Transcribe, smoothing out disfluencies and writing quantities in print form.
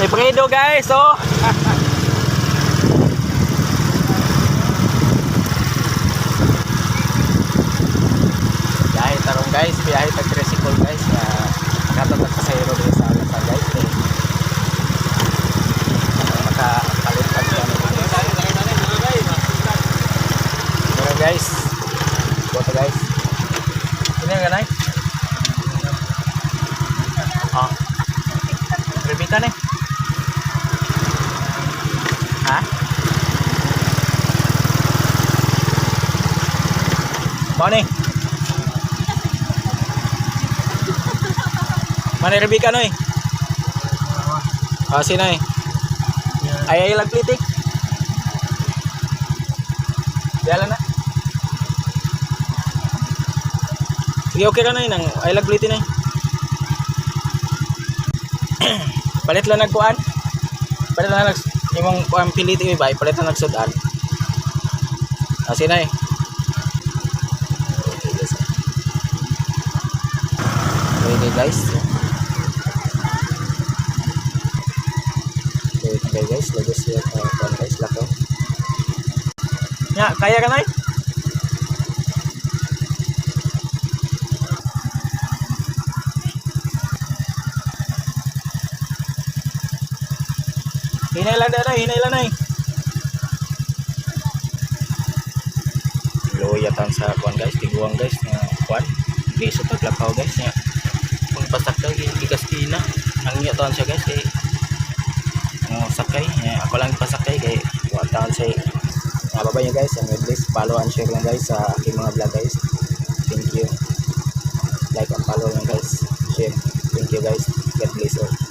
Si Fredo, guys, oh. Biyahe tarong, guys, biyahe tag tricycle, guys. Nakatatag sa sayro dito sa Alasan, guys. Eh. Makapalit pa siya ano, guys. Pero guys, boto, guys. Sino yung ganay? Ah. Rebita na eh. Ha? Mao ni. Mani Rebecca no eh. Ah, sino eh? Ay ay lang plate eh. Yala na. Sige, okay ka na yun. Ang ay lag plate na eh. Palit lang nagkuan. Palit lang nag imong kuan pilit eh bay, palit lang nagsudan. Ah, sino eh? Okay guys. Okay guys. Okay guys, lagos siya kuan guys, lakaw. Ya, kaya ka na eh? Hinay lang na, hinay lang na eh. Loya tan sa kuan guys, tiguang guys nga kuan. Liso taglakaw guys nga. Kung pasakay gikas ina, ang iya taon siya guys kay ang sakay, eh, ako lang pasakay kay kuan taon siya. Nga babay niyo guys, and please follow and share lang guys sa aking mga vlog guys. Thank you. Like and follow lang guys. Share. Thank you guys. God bless all.